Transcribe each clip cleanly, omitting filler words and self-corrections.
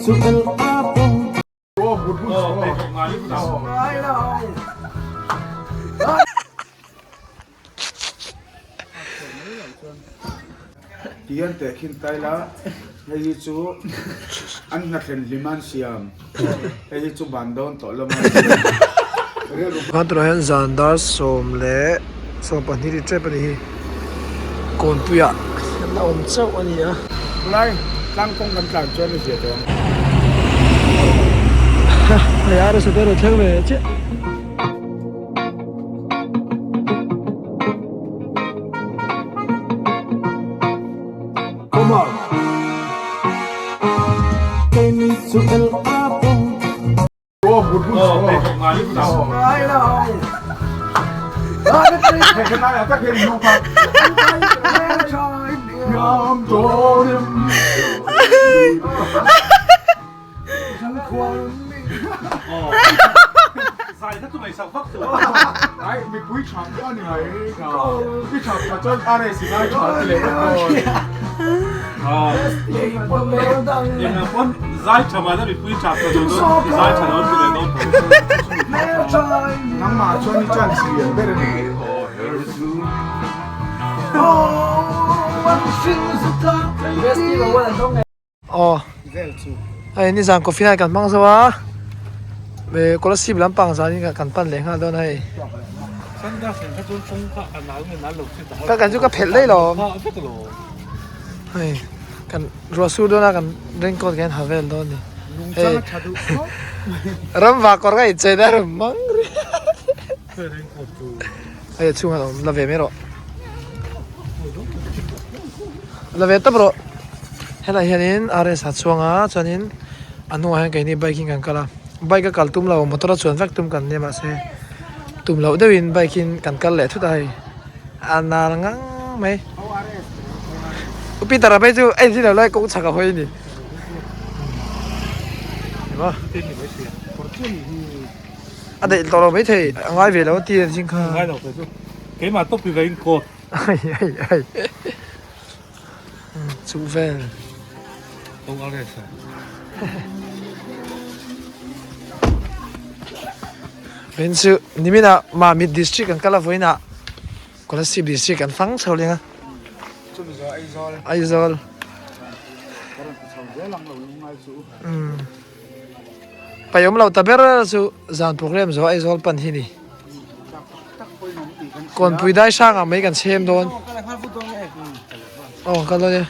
Tihian tehkhin ta ila, hei hi chu an hnathlen hlim an siam, hei hi chu ban dawn tawh lawm an siam. Khan tunah hian zan dar 12:20 ri tep a ni hi, Kawnpuiah an la awm chauh a ni a. Lai tlang kawng kan tlan chuan a zia tawh ang. Hei RS te rawn thleng ve chiah. Come on. Aw hei nizan coffee night kan hmang zo a eh Kolasib lampang zanin kan pan leh nghal dawn a hei ka kan chu ka phelh daih lo hei kan ruah sur dawn a kan raincoat kan ha vel dawn a ni hei ram vah kawr ka inchei na rawn mang ri hei a chhungah a awm la ve mai rawh. La ve tawp rawh helai hianin RS a chuang a chuanin a hnungah hian keini bike in kan kal a bike a kal tum lo motor a chuan vek tum kan nia mahse tum loh deuhin bike in kan kal leh thut a hei a nal ngang mai u Peter a phei chu a inzir lo lai kawng chhak a hawi a ni a daih tawh lo maithei a ngai ve lo a ti a zing kha keimah tawp hi va in kawt. Ai ai ai Chu vel Rin chu niminah Mamit district kan kal a vawiinah Kolasib district kan fang chho leng a Aizawl Paiawm lo ta ber chu zan program zo Aizawl pan hi ni. Kawnpui dai hrangah mai kan chhem dawn. Aw kal dawn e.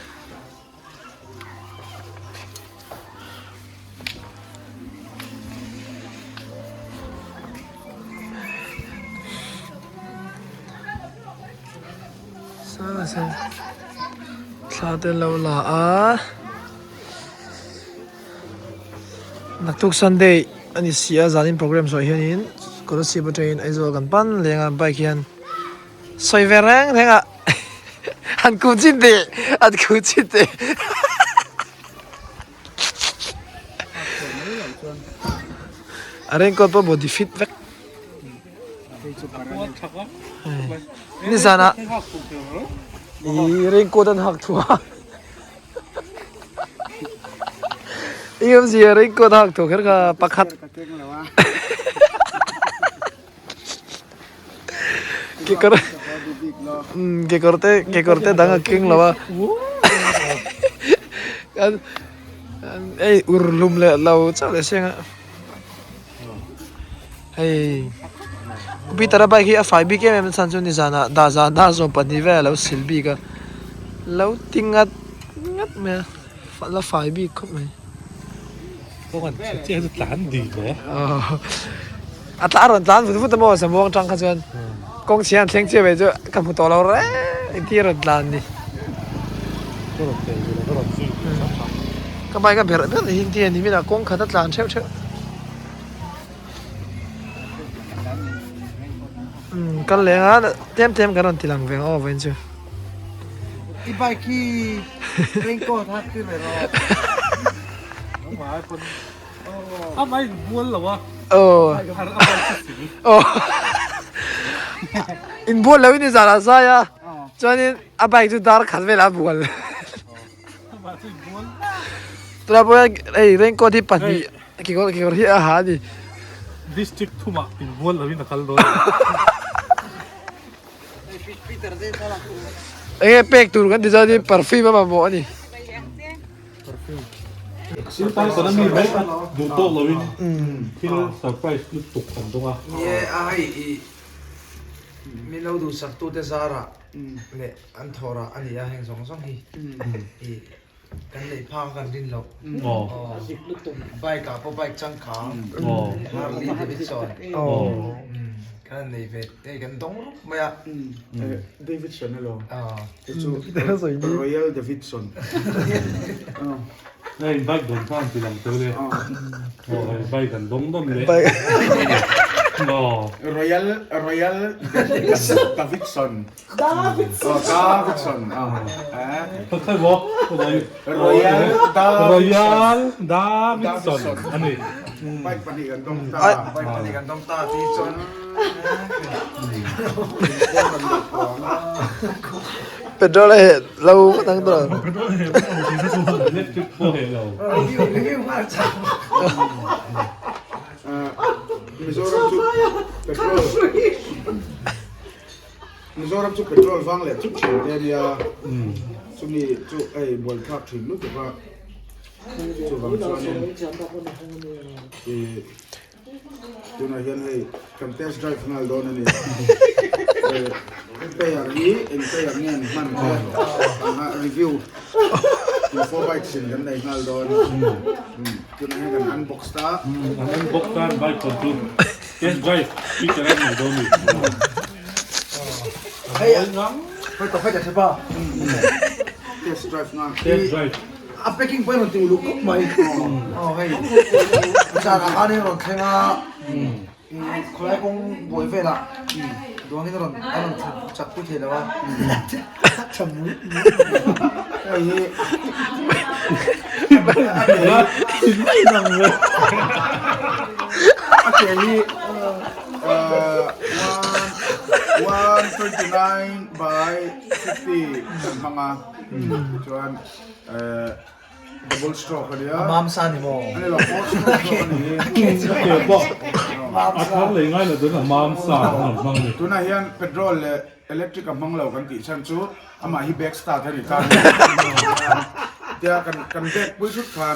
Thla te lo la a. Naktuk Sunday a ni si a zanin program zawh hianin Kolasib atangin Aizawl kan pan leng a bike hian sawi ve reng reng a an ku chin teh an ku chin teh a raincoat pawh body fit vek nizanah ih raincoat an hak thu a. I awmzia raincoat hak tawh kher kha pakhat kekawr kekawr te kekawr te dang a keng lo a hei ur hlum leh lo chauh leh seng a hei Peter a bike hi a fai bik em em a chhan chu nizanah dah zan dar 12 vel a lo sil bik a lo ti ngat ngat mai a la fai bik khawp mai. A tla a rawn tlan vut vut a maw samuang tang kha chuan kawng chhia an thleng chiah mai chu ka hmu tawh lo reng engtin a rawn tlan ni. Ka bike a berh berh hi engtin a ni minah kawng khat a tlan theuh theuh. Umm kal leng a tlem tlem kan rawn ti lang ve ang aw vawiin chu. I bike hi raincoat hak tir ve rawh. A mai in bual lo a. Aw. Aw. In bual lo in i zan ah zai a. Chuanin a bike chu dar khat velah a bual. Tunah pawh hian hei raincoat hi pahnih kekawr kekawr hi a ha a ni. District thumah inbual lovin a kal dawn. Enge pek tur kan ti chuan hi perfume a mamawh a ni. Thil tan kan ami mai a duh tawk lovin thil surprise lutuk kan dawng a. Ni e a hei i min lo duhsak tute zarah leh an thawrah a ni a heng zawng zawng hi i Kan neih phak a kan rin loh. Bike ah pawh bike changkang Harley Davidson kan han nei ve hei kan dawng rup mai a. Davidson elaw? Hei chu Royal Davidson. Hei bike dawn khan ti lang teuh le. Hei bike an dawng dawn le. Royal Royal Davidson. Davidson. Davidson. Royal Royal Davidson. Ani. Bike pahnih kan dawng ta. Bike pahnih kan dawng ta tih chuan. Petrol a heh lo dang tur. Petrol a heh lo tih kha chu electric pawh heh lo. Review nghal chak. Mizoram chu petrol. Mizoram chu petrol vang leh thut thin te ania, chumi chu hei buai thlak thin lutuk a, chuvang chuanin ih tunah hian hei kan test drive nghal dawn a ni, tyre hi eng tyre nge an hman te anga review info bikes in kan nei nghal dawn, tunah hian kan unbox ta. An unbox ta an bike pawn chu. Test drive Peter a nei dawn ni. Hei hei tawp hei ka hre pa. Test drive nga. Test drive. A packing pawh rawn ti uluk khawp mai. Aw hei. Zan ah khan rawn thleng a. Khawlai kawng buai velah duangin a rawn a rawn chak pui thei lo a. Hei hi. A ke hi 1 129 by 50 kan hmang a chuan double stroke a nia. A mam sa ni maw? A ni lo, four stroke zawk a ni hi. A ke pawh a thar lei ngai lo chuan a mam sa an rawn hmang a ni. Tunah hian petrol leh Electric a hmang lo kan tih chhan chu amah hi back start a ni ta tia kan kan back pui thut khan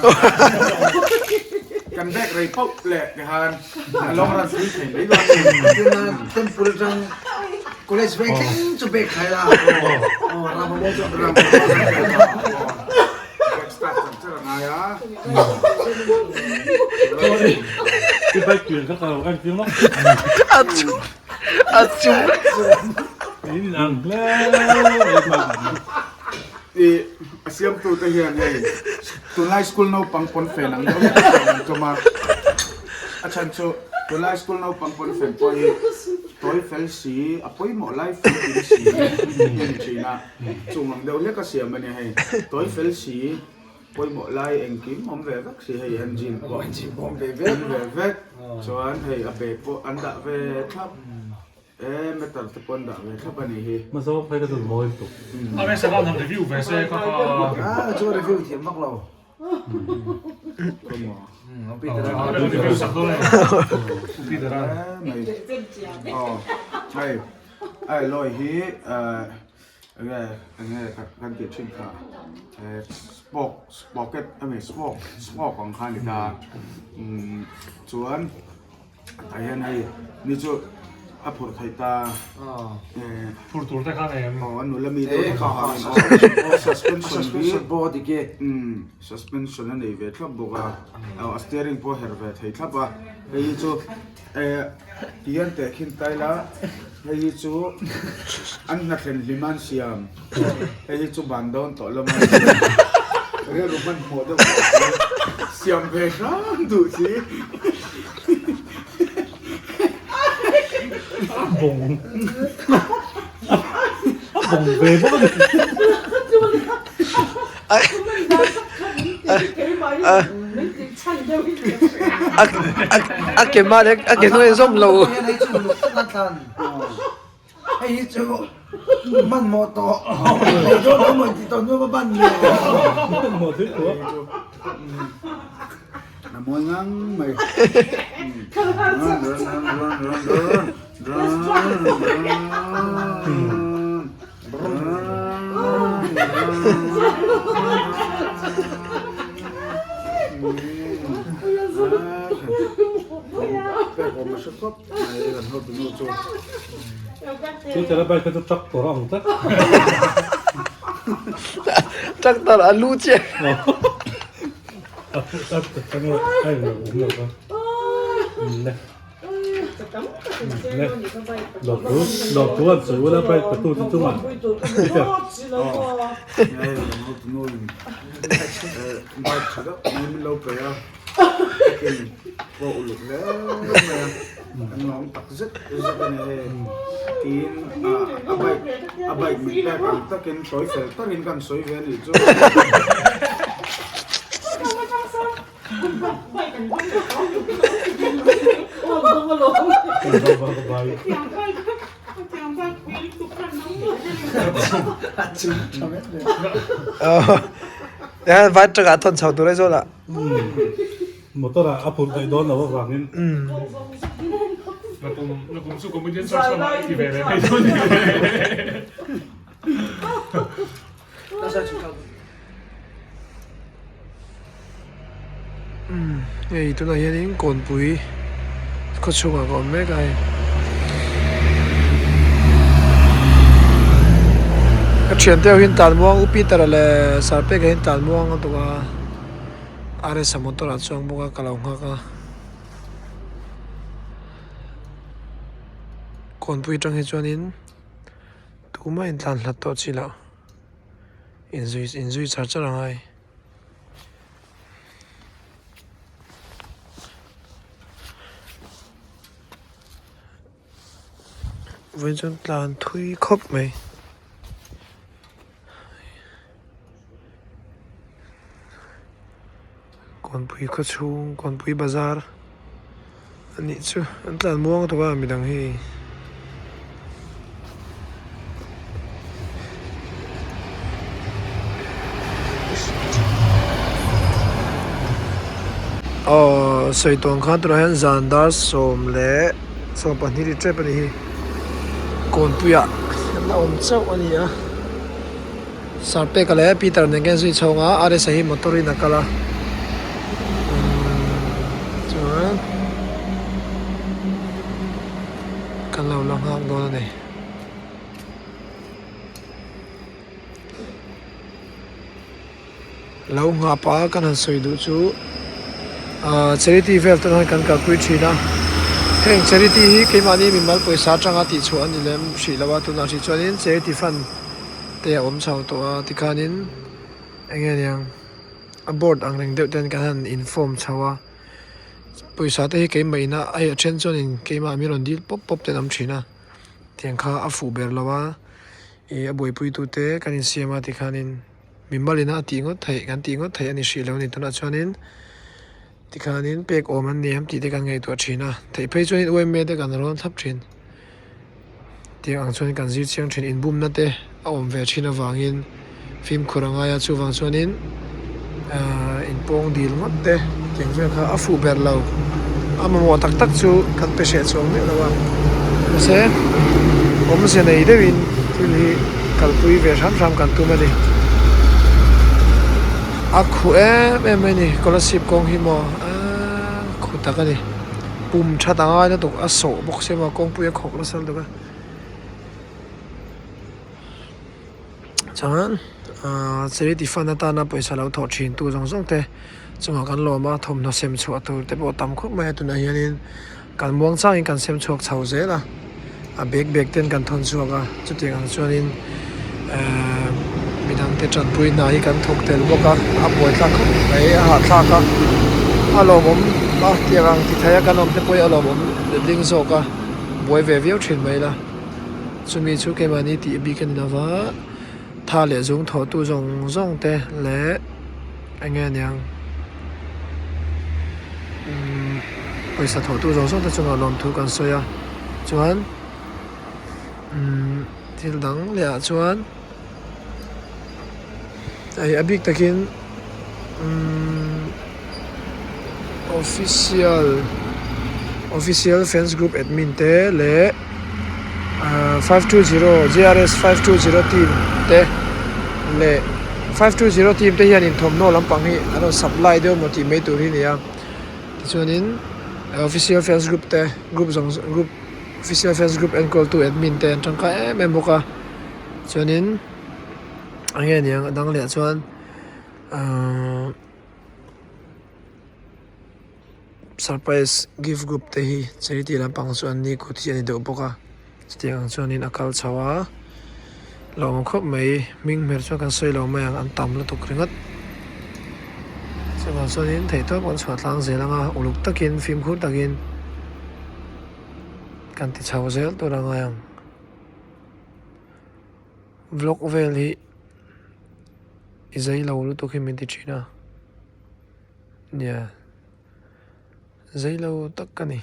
kan back rei pauh leh ti khan a long run pui thei mai dawn a ni. Tuna temple atang college veng thleng chu back thlai la aw ram a maw chu ram a maw back start char char a ngai a. I bike pian kha ka lo en tir lawk. A chu A chung. In ang hle. I a siamtu te hian hei tunlai school naupang pawn fen ang deuh hlek a siam an tum a, a chhan chu tunlai school naupang pawn fen pawh hi tawi fel si a pawimawh lai fimkim si a ni thin a, chung ang deuh hlek a siam a nia hei tawi fel si. Pawimawh lai engkim awm ve vek si hei engine pawh engine pawh awm ve vek awm ve vek chuan hei a bag pawh an dah ve thlap e meter te pawh an dah ve thlap a nih hi. Hmasa phei ka chuan mawi lutuk. A restaurant han review ve se kha kha. A chu review thiam vak lo. Review sak dawn e. Peter a. Aw hei ai lawi hi Enge enge kan tih thin kha spoke spocket a ni spoke spoke ang kha a ni ta umm chuan tah hian hei ni chu a phurh theih ta phurh tur te kha nei em aw a nula mi deuh kha a suspension hi umm suspension a nei ve thlap bawk a a steering pawh a herh ve thei thlap a hei hi chu. Tihian tehkhin ta ila, hei hi chu an hnathlen hlim a an siam, hei hi chu ban dawn tawh lawm a rilru hmanhmawh deuh tawh si, siam ve hram duh si. A bawng a bawng ve bawk a ni. A ke mah leh a ke hnuai zawm lo. Hei hi chu hmanhmawh tawh ei dawn lo maw tih tawh hnu a ban ni lo. Hmanhmawh thil tawh. A mawi ngang mai. Chu tela bike kha chu tractor a ang tlat. Tractor a lu chiah. Vai truck ah thawn chho tur ai zawl ah. Motor ah a phurh daih dawn lo avangin. Nakum chu comedian search lamah i ti ve leh mai dawn ni. Hei tunah hianin kawnpui khaw chhungah ka awm mek a hei ka thiante ho hian tlanmuang u Peter a leh Sarpeka hian tlanmuang a tuk a R_S a motor ah chuang bawk a ka lo nghak a kawnpui atang hi chuanin tumah intlan hlat tawh chi loh. Inzui inzui char char a ngai. Vawiin chuan tlan thui khawp mai. Kawnpui khaw chhung kawnpui bazar a nih chu an tlan muang tawh a midang hi. Aw sawi tawn khan tunah hian zan dar 12 ri tep a ni hi kawnpuiah an la awm chauh a ni a. Sarpeka leh Peter nen khian zui chhawng a RSa hi motor in a kal a umm chuan kan lo la nghak dawn a ni. Lo nghah pah a kan han sawi duh chu ahh charity vel te hian kan kalpui thin a heng charity hi keimahni mimal pawisa atanga tihchhuah a ni lem hrih lo a tunah hrih chuanin charity fund te a awm chho tawh a tikhanin eng nge niang a board ang reng deuh ten kan han inform chho a pawisa te hi keimah ina hei a then chuanin keimah mi rawn dil pawp pawp te an awm thin a tiang kha a fuh ber lo a ih a buaipui tute kan insiam a tikhanin. Mimalina a tih ngawt theih kan tih ngawt theih a ni hrih lo a ni tunah chuanin tikhanin pek awm an ni em tih te kan ngaihtuah thin a theih phei chuanin U_M_A te kan rawn thlap thin tiang ang chuan kan zir chiang thin inbumna te a awm ve thin avangin fimkhur a ngai a chuvang chuanin ahh inpawng dil ngawt te tiang vel kha a fuh ber lo a mamawh tak tak chu kan pe hreh chuang miah lo a mahse awmze nei deuhin thil hi kalpui ve hram hram kan tum a ni a khuh em em mai a ni scholarship kawng hi maw aaa khuh tak a ni pum that a ngai lutuk a sawh bawk sia maw kawngpui a khawk nasa lutuk a chuan ahh charity fund atana pawisa lo thawh thin tu zawng zawng te chungah kan lawm a thawmhnaw sem chhuah tur te pawh a tam khawp mai a tunah hianin kan muang changin kan sem chhuak chho zel a a bag bag ten kan thawn chhuak a chutiang ang chuanin ehh midang te tanpui hna hi kan thawk tel bawk a a buaithlak khawp mai a hahthlak a a lawmawm a tiang ang ti thei a kan awm te pawh hi a lawmawm letling zawk a buai ve viau thin mai la. Chumi chu keimahni tih bik a ni lova, tha leh zung thawhtu zawng zawng te leh eng nge niang umm pawisa thawhtu zawng zawng te chungah lawmthu kan sawi a chuan. Umm thil dang leh ah chuan hei a bik takin umm official official fans group admin te leh ahh 520 J_R_S 520 team te leh 520 team te hianin thawmhnaw lampang hi an rawn supply deuh emaw tih mai tur hi a ni a tichuanin official fans group te group zawng zawng group. Official fans group enkawltu admin te an tangkai em em bawk a chuanin eng nge niang a dang leh chuan ahh surprise gift group te hi charity lampang chu an ni kut hi a ni deuh bawk a chutiang ang chuanin a kal chho a lawm khawp mai hming hmer chuan kan sawi lo mai ang an tam lutuk ringawt chuvang chuanin theihtawp kan chhuah tlang zel ang a uluk takin fimkhur takin. Kan ti chho zel tur a ngai ang. Vlog vel hi i zei lo lutuk hi min ti thin a. Nia zei lo tak ka ni.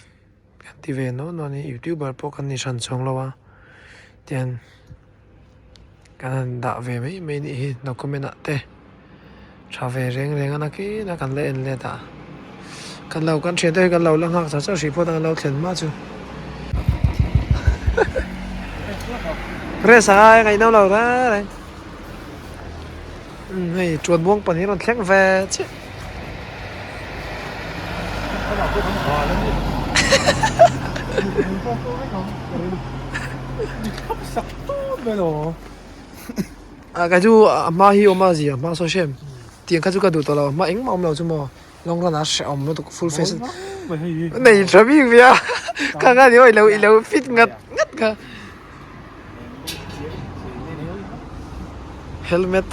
Kan ti ve nuah nuah a ni youtuber pawh kan ni hran chhawng lo a tian. Kan han dah ve mai mai nih hi document ah te tha ve reng reng a nakin a kan la en let a kan lo kan thian te hi kan lo la nghak char char hrih phawt a kan lo thlen hma chu rest a ngai ngaihno lo reng reng umm hei chuan muang pahnih a rawn thleng ve chiah. Ah kei chu a hma hi awm a zia hma sawi hrem tiang kha chu ka duh tawh lo a hma engmah awm lo chu maw long run ah hrehawm lutuk full face nei tha bik ve a kha kha ni aw i lo fit ngat ngat kha helmet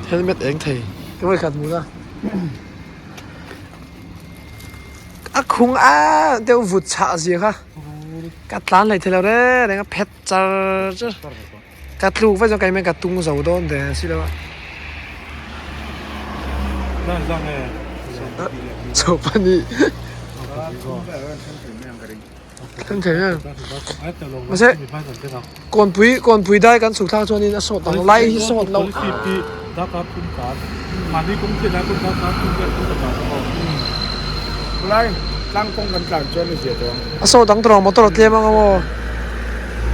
helmet eng thei ka vawikhat hmu na a khung a deuh vut chhah zia kha ka tlan hlei thei lo reng reng a phet char char ka tluk vek chuan keimah in ka tung zo dawn der si lo a chho pahnih. Mahse kawnpui kawnpui dai kan chhuk thlak chuanin a sawt ang lai hi sawt lo a sawt ang tawh motor a tlem ang maw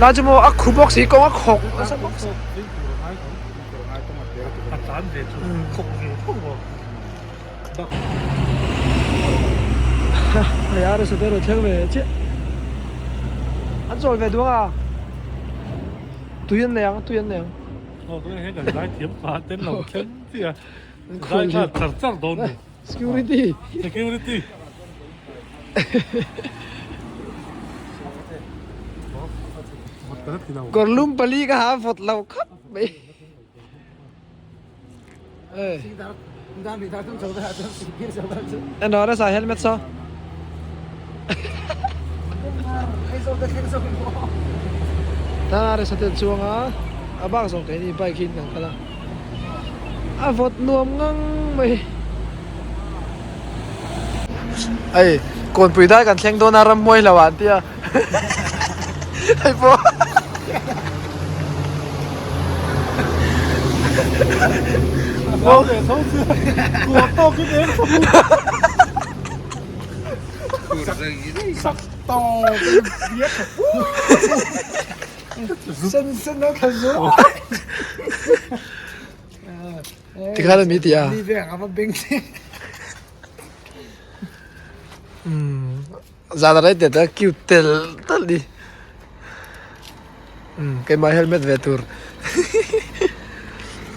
lai chu maw a khu bawk si kawng a khawk nasa bawk si Hei a rsa te rawn thleng ve chiah an chawl ve duang a tui an nei ang tui an nei ang security security kawr lum pali ka ha vawt lo khawp mai. En rawh nasa helmet saw. Tana resa te chuang a a bak zawng keini bike hi kan kal a a vawt nuam ngang mai hei kawnpui dai kan thleng dawn a rammuai lo ah an tia hei pawh. Tikhan mi ti a. Zan a rei teh ta cute tel tel ni umm keimah helmet ve tur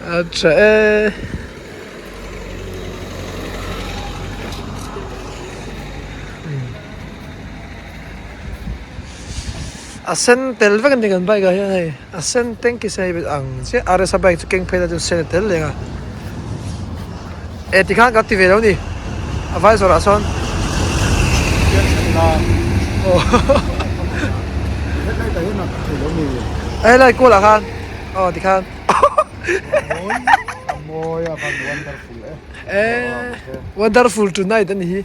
a tha e a sen tel vek a ni kan bike ah hian hei a sen tank hi sei ang chiah R_S a bike chu keng phei la chu sen a tel leng a e tikhan ka ti ve lo ni a vai zawrh ah sawn e helai kual ah khan aw tikhan e wonderful tonight a ni hi.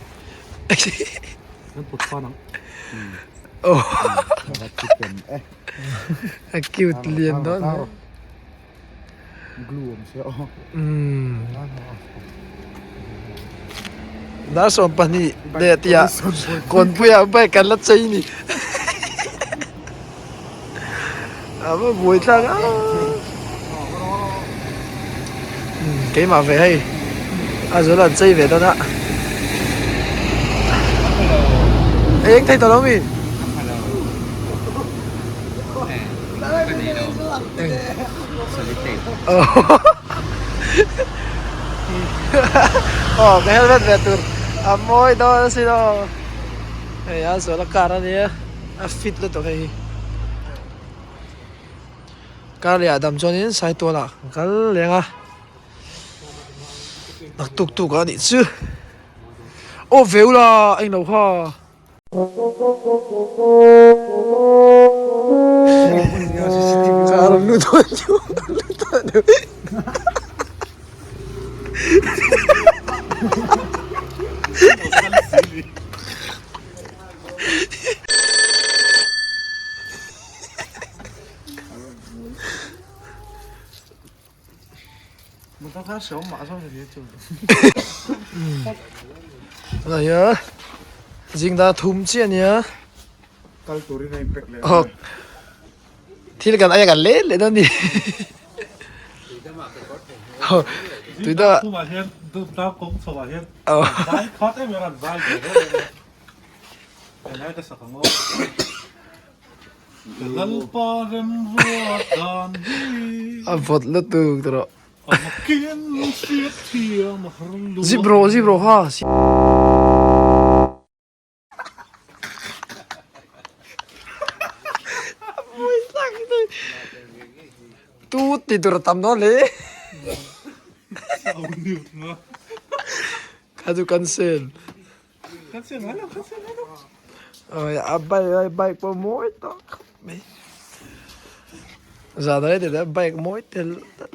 A cute lian dawn hle. Glue awm se aw. Dar 12 leh tih ah kawnpui ah bike kan la chei ni. A va buai thlak a. Keimah ve hei a zual an chei ve dawn a. Eng thei tawh lo mi? Aw ka helmet ve tur a mawi dawn asin aw hei a zual a car ania a fit lutuk hei hi car leh ah dam chuanin saitual ah kan kal leng a naktuk tuk ah anih chu aw ve ula a englo kha. Tunah hian zing dar thum chiah a nia kal turin a in pack leh aw thil kan aia kan let leh dawn a ni tui deuh ah hian dar kawng chho ah hian vai khat em em a an vai ve reuh reuh a helai ka sak ang aw. Lalpa remruat dan hi. A vawt lutuk tawh rawh. A makin hriat thiam a har luat. Zip rawh zip rawh kha. Tut ti tur a tam dawn hle. Kha chu cancel. Oi a bike bike pawh mawi tawh khawp mai zan rei te te bike mawi tel tel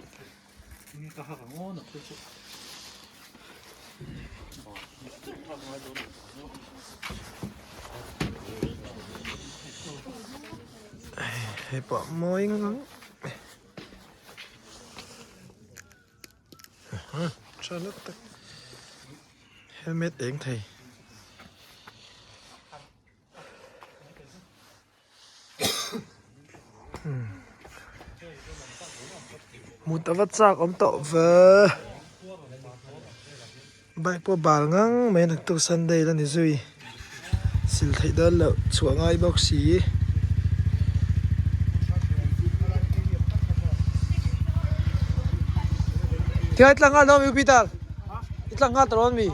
hei pawh mawi ngang mai. Tha hlek tak helmet eng thei mut a va chak awm tawh ve bike pawh bal ngang mai naktuk sunday la ni zui sil theih dawn loh chhuah ngai bawk si. Thil tlang nghal dawn mi Peter i tlang nghal ta dawn mi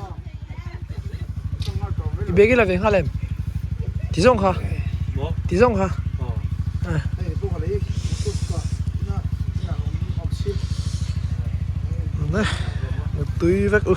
i bag i la ve nghal em ti zawng kha ti zawng kha tui vek u.